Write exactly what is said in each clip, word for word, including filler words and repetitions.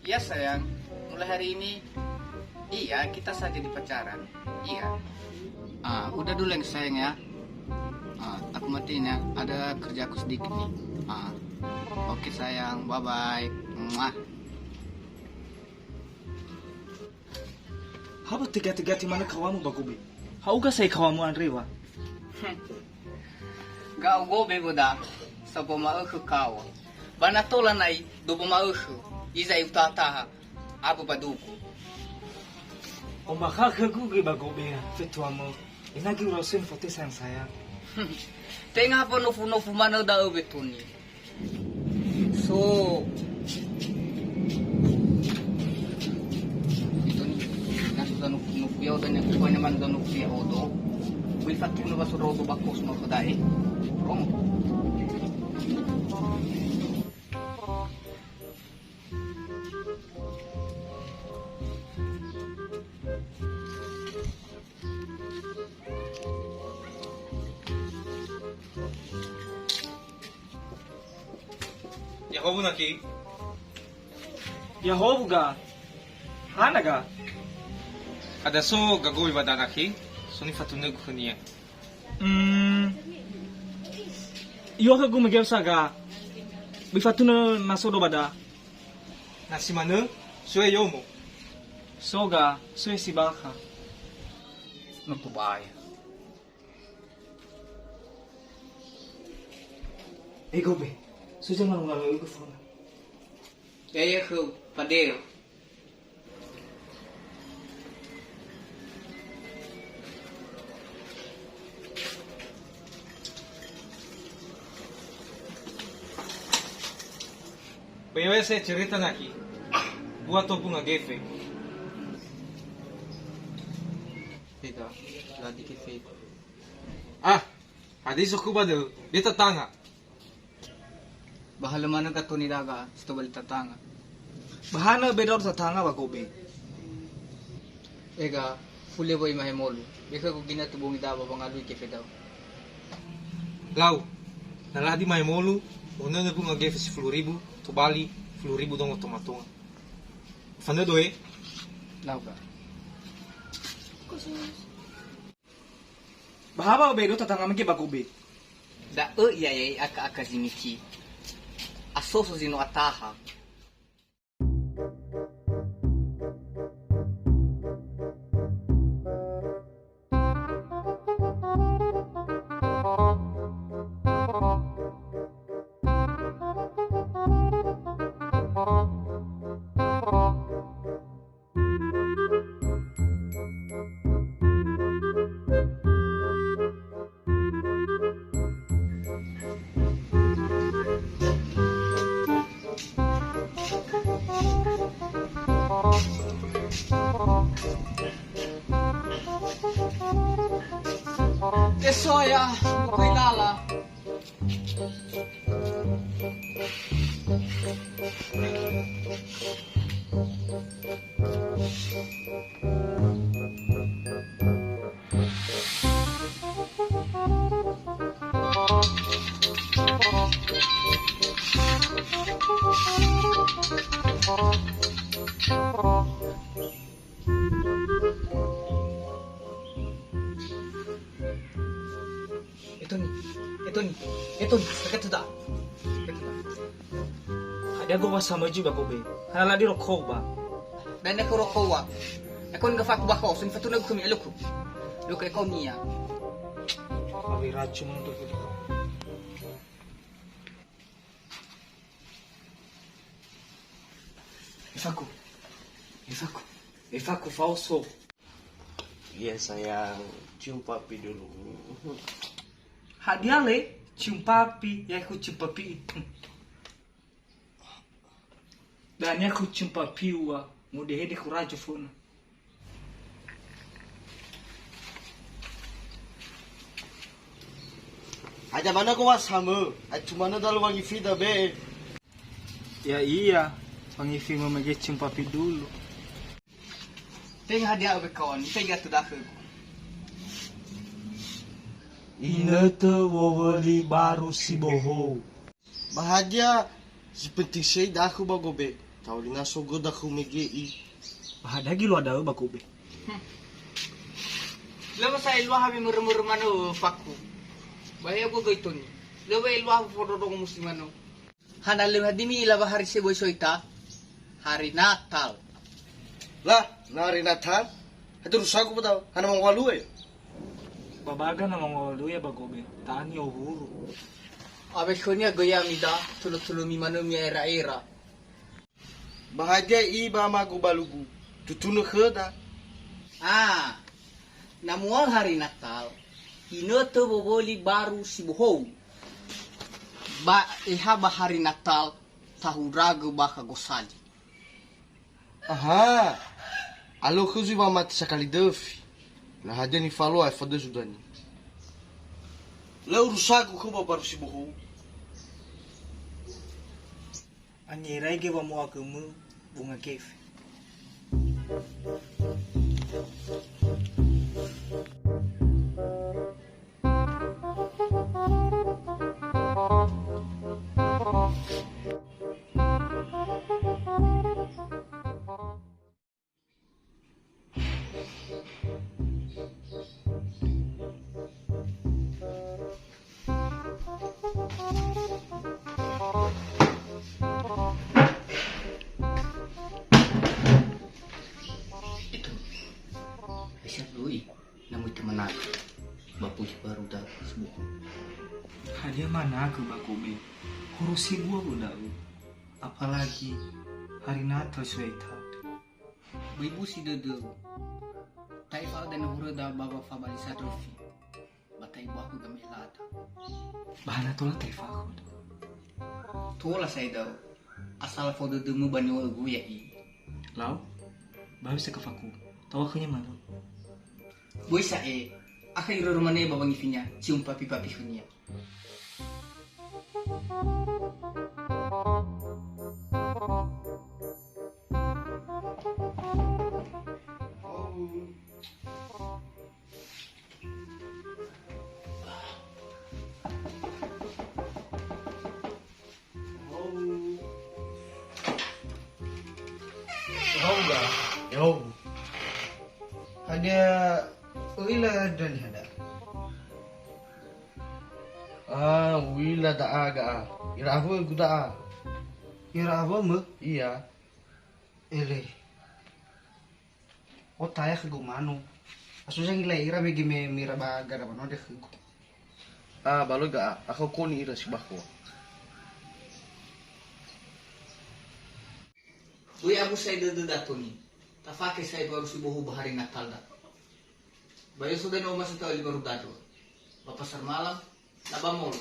Iya, sayang, mulai hari ini, iya, kita saja jadi pacaran. Iya. Ah, udah dulu yang sayang ya. Ah, aku matiin ya, ada kerjaku sedikit nih. Ah, oke sayang, bye-bye. Muah. Haba tegati-gati manö kawamu ba gobe? Ha'uga sa ikawamu andre wa? Ga'u gobe boda, sabo ma'ökhö kawa. Ba na tola na'i dobo ma'ökhö, iza i'utahataha, abö ba dugu. Ombakha'ö khögu göi ba gobe, fetuamö, enagi urau soi nifotöi sayang-sayang. Tenga ha fanofu-nofu manö da'ö wetuni. So, itu nih, na sudah nofu-nofu ya, udah nih, pokoknya man udah nofu ya, odo. Beli satu nih, pas udah odo bakos, nofu dae. Romo. Ya'ahowu, nakhi. Ya'ahowu ga. Hana ga? Hadia so gagowi ba da, nakhi? So nifatunögu khönia. Mm. I'okhögu mege sa ga. Böi fatunö na so do ba da. Na si manö, so ya yomo. So ga, so ya si bakha. No tobaya. E gobe, so jangan ulangi itu, Fona. Ya, ya, khöu, padeo. Böi wese cerita, nakhi. Buat topung agefe. Tidak, lagi ke fake. Ah, hadia so ku ba dö, dia tatanga. Ba halö manö gato nidaga, si tobali tatanga. Ba hana bedor tatanga ba gobe. Ega, fuli wöi mahemolu. Bekhö gugina tu bongi dawa ba ngalui kefe dau. Lau, na ladi mahemolu, onönö bunga gefe sifulu ribu, tobali, fulu ribu dongo tonga-tonga. Fanödo e? Lau ga. Ba haba obe do tatanga mege ba gobe. Da'ö ia ya'i aka-aka ziniki. Asoso zi no ataha. Tesoya, bukui lala. Etoni, etoni, etoni, sakateda. Hadia go wa samöju ba gobe. Hana ladi roko ba. Dania ko roko wa. Ekon ga faku ba ko, sun fatuna gumi eluku. Luka ekonia. Abi racu mantu. Efaku. Efaku. Efaku faoso. Iya, sayang, cium papi dulu. Hadia le, cium papi, ya aku cium papi. Dan ya aku cium papi wa, mau dehede ku rajo fona. Aja mana ko wasamö, aja mana dalu wangi fida be. Ya iya, wangi fi memege cium papi dulu. Tenga hadia obe kawan, tenga tu dakhögu. Inötö wowöli baru sibohou. Ba hadia si penting sei dakhö ba gobe. Taolinga so göda khöu mege'i. Ba hadia giloa da'ö ba gobe? Lö wa sa eluaha me mörö-mörö manö faku. Ba he göi toni. Lö wa eluaha fondrondrongo musi manö. Hana lö hadia mi'ila wa hari sebua so ita? Hari Natal. Lah, na hari Natal? Hadia urusagu ba da'ö, hana mangowalu'ö. Ba baga na mangowalu'ö ba gobe, ta'ani ohuru. Awö khönia göi ya'amida, tulö-tulömi manö mi'era-era. Ba hadia i ba ama gobalugu, tutunö khöda. Ah, na mu'ao hari Natal, inötö wowöli baru si bohou. Ba eha ba hari Natal, tahundragö bakha gosali. Aha, alö khö zui wamati sakali döfi. Na hadia nifaloa efadösu dania. Lö urusagu khö ba baru si bohou. Angeraige wamo'agömö bunga gefe. Itu. Bisa doi, namu itu menang. Bapu si baru dah semua. Hadia managö ba gobe? Huru sebua wö da'ö. Apalagi hari Natal so ita. Böi busi dödöu. Ta'e fa'öda nahuröda ba wafabali sandröfi. Ba ta'e buaku gamelada. Ba hana tola ta'e fa'öda? Tola sa'ae da'ö. Asal fao dödömö ba niŵa'ögu ya'i. Lau? Ba bisa kafaku. Tawa khönia manö. Böi sa'ae. Akha irörö mane ba wangifinia, cium papi-papi khönia. Hadia öila dania da? Ah, uila da'a ga'a. Ira awögu da'a. Ira awömö? Iya. Ele. Otaya khögu manu. Asu zangi lai ira mege me mira ba gara manu de khögu. Ah, balo ga'a. Akha koni ira si bakhoa. Böi abu sa'ae dödöda toni. Tafake sa'ae baru si bohou ba hari Natalda. Ba ya'o so dania omasi ta'oli baru dadua. Ba pasar malam, na ba mall.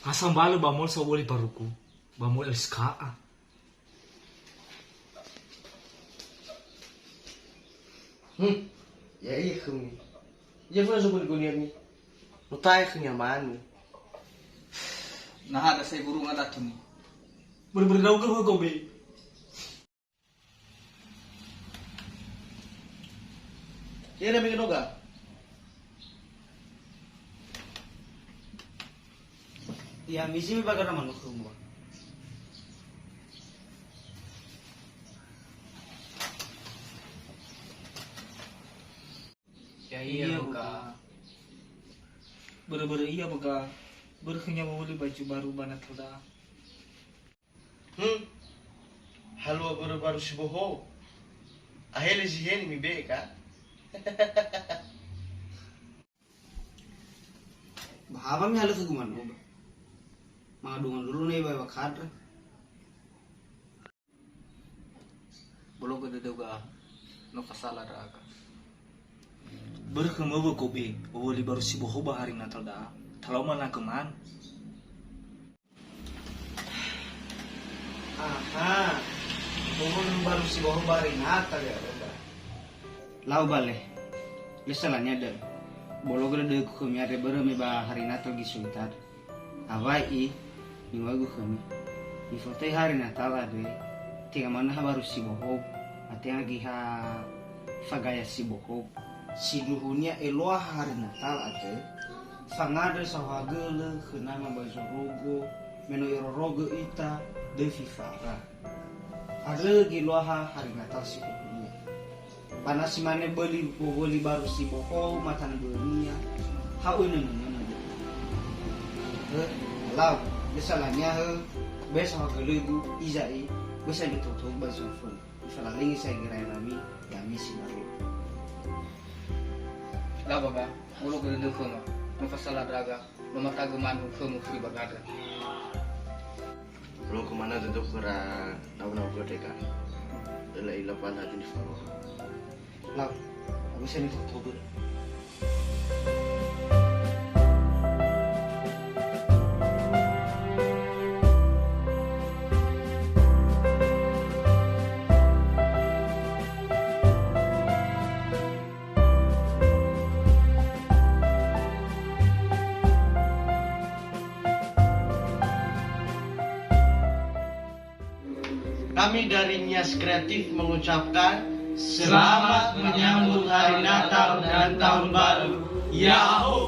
Ha sambalö ba mall sa'ae woli baruku. Ba mall L S K A. Hmm. Ya'ia khömi. Ya fura so goni-goniami. Utaya khönia manu. Na ha da sa'ae burunga datu ni. Börö-börö daugö gobe. Ya'ia mege noga. Ya, misi mi bagara manukhu mua. Ya, iya, iya, buka. Buka. Börö-börö iya, buka. Börö khönia wowöli baju baru ba Natalda. Hmm. Halua börö baru si bohou. Ahele zi heni mibe'e ka? Ba hawa mihalö khögu manö ba. Mangadunga dulu ne ba, ba kadra. Bologö dödöu ga'a, no fasala ndra'aga. Börö khömö wö gobe, wowöli baru si bohou ba hari Natal da'a. Talau managö man. Aha, wowöli baru si bohou ba hari Natal ya, Roda. Lau bale, lö salania da'ö. Bologö dödögu khömi andre börö me ba hari Natal gisöli tada. Awai i, niŵa'ögu khömi. Mifotöi hari Natal andre, tenga manö ha baru si bohou, ba tenga göi ha fagaya si bohou. Sindruhunia eluaha hari Natal andre, fangandrö saohagölö khö nama ba zorugo, me no irorogö ita, döfi fara. Andrö geluaha hari Natal si khökhönia. Ba na si mane böli wowöli baru si bohou matanö bölinia, ha oi nönö-nönö dödö. Hö, lau, bösa laniahö, bösa hagölögu, iza'i, bösa götoutou ba zoföna. Ifalalenge sa gerai rami, ya'ami si baru. Lau baba, bolo gödödö khöma, no fasala ndra'aga, no matagö manu khömu furi ba gandra. Bolo gömana dödö khöra nau-nau gödöga. Öla ila bana dini falo. Lau, aku seni foto gödö. Kami dari Nias Kreatif mengucapkan selamat menyambut Hari Natal dan Tahun Baru. Ya, ho,